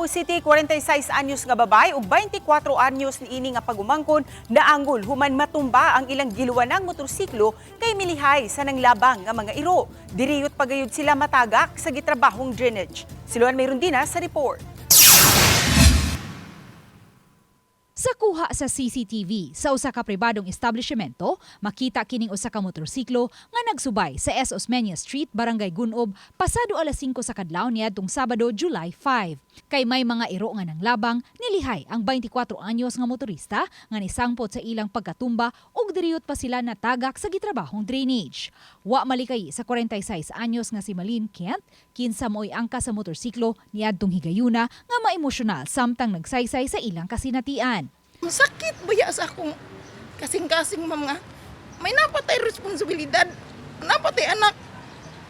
Lapu-Lapu City, 46 anyos nga babae ug 24 anyos niini nga pagumangkon naangol human matumba ang ilang giluwanang motorsiklo kay milihay sa nanglabang nga mga iro. Diriyot pagayod sila matagak sa gitrabahong drainage. Si Luan Merundina sa report. Sa kuha sa CCTV sa usa ka pribadong establishmento, makita kining usa ka motorsiklo nga nagsubay sa S. Osmeña Street, Barangay Gunob, pasado alas 5 sa kadlawon niadtong Sabado, July 5. Kay may mga iro nga nanglabang, nilihay ang 24 anyos nga motorista nga nisangpot sa ilang pagkatumba ug diriyot pa sila natagak sa gitrabahong drainage. Wa malikay sa 46 anyos nga si Malin Kent, kinsa mo'y angka sa motorsiklo niadtong higayuna nga maemosyonal samtang nagsaysay sa ilang kasinatian. Masakit ba sa akong kasing-kasing, ma'am, nga may napatay responsibilidad, napatay anak,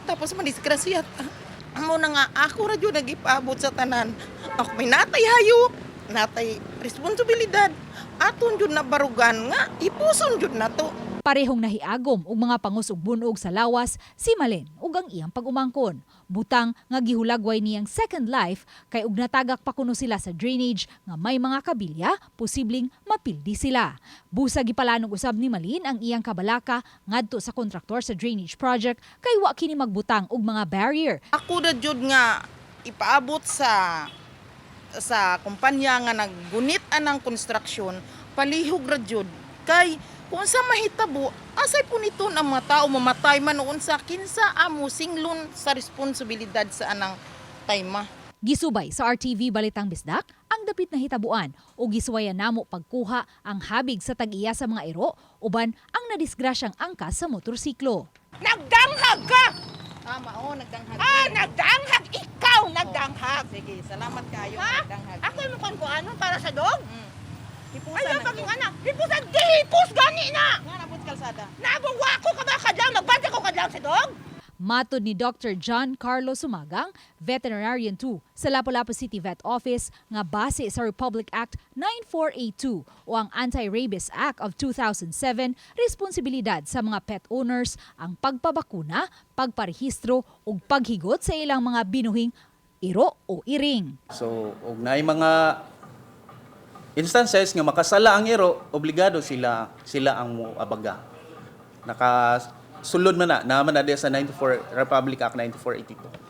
tapos madisgrasya ta. Amo na nga ako ra jud nagipabot sa tanan. Ako may natay hayop, natay responsibilidad. Aton jud na barugan nga ipuson jud nato. Parehong nahiagom og mga pangos ug bunog sa lawas si Malen ug ang iyang pag-umangkon. Butang nga gihulagway niyang second life kay og natagak pa kuno sila sa drainage nga may mga kabilya, posibleng mapildi sila. Busa gipalanog usab ni Malin ang iyang kabalaka ngadto sa kontraktor sa drainage project kay wa kini magbutang og mga barrier. Ako na jud nga ipaabot sa kumpanya nga naggunit anang construction, palihog ra jud kay kung sa mahitabo asay po nito ang mga tao mamatay man o unsa, kinsa amo singlon sa responsibilidad sa anang tayma. Gisubay sa RTV Balitang Bisdak ang dapit na hitabuan o gisuwayan namo pagkuha ang habig sa tag-iya sa mga iro uban ang nadisgrasyang angkas sa motorsiklo. Nagdanghag ka! Tama, oh, nagdanghag. Ah, nagdanghag! Ikaw nagdanghag! Sige, salamat kayo. Ha? Nagdanghag. Ako yung mukhang kuano para sa dog? Hipusan Ayaw ang paging dog. anak! Hipusan! Gihipos gani na! Nga nabot kalsada. Nabuwa ko ka ba kadlaw? Magbantay ko kadlaw sa dog? Matod ni Dr. John Carlos Sumagang, Veterinarian 2 sa Lapu-Lapu City Vet Office, nga base sa Republic Act 9482 o ang Anti-Rabies Act of 2007, responsibilidad sa mga pet owners ang pagpabakuna, pagparehistro ug paghigot sa ilang mga binuhing iro o iring. So, og naay mga instances nga makasala ang iro, obligado sila sila ang moabaga. Nakasulod man na, naman na diya sa 94 Republic Act 9482.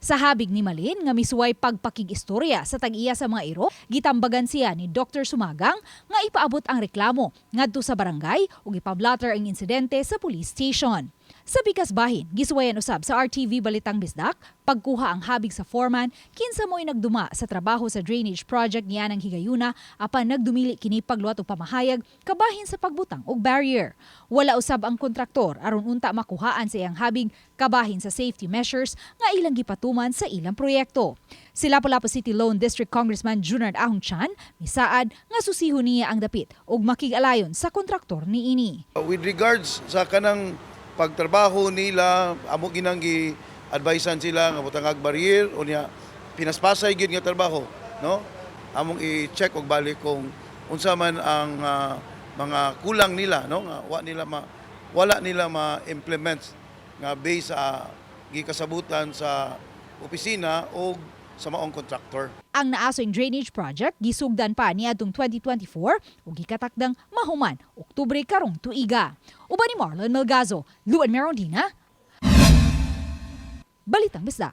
Sa habig ni Malin nga misuway pagpakig-istorya sa tag-iya sa mga iro, gitambagan siya ni Dr. Sumagang nga ipaabot ang reklamo ngadto sa barangay ug ipablatter ang insidente sa police station. Sa pikas bahin, gisuwayan usab sa RTV Balitang Bisdak pagkuha ang habig sa foreman kinsa mo'y nagduma sa trabaho sa drainage project niya ng higayuna, apan nagdumili kini pagluwat og pamahayag kabahin sa pagbutang og barrier. Wala usab ang kontraktor aron unta makuhaan sa iyang habig kabahin sa safety measures nga ilang gipatuman sa ilang proyekto. Si Lapu-Lapu City Lone District Congressman Junard Ahong Chan misaad nga susihon niya ang dapit ug makig-alayon sa kontraktor niini. With regards sa kanang pagtrabaho nila, amo ginang gi-advisean sila nga butangag barrier unya pinaspasay gyud nga trabaho, no? Among i-check og balik kung unsa man ang mga kulang nila, no? Nga wa nila ma wala nila ma-implement nga base sa gikasabutan sa opisina o sa maong contractor. Ang naasoing drainage project gisugdan pa niadtong 2024 ug gikatakdang mahuman Oktubre karong tuiga. Uban ni Marlon Melgazo, Luan Merondina, Balitang Bisdak.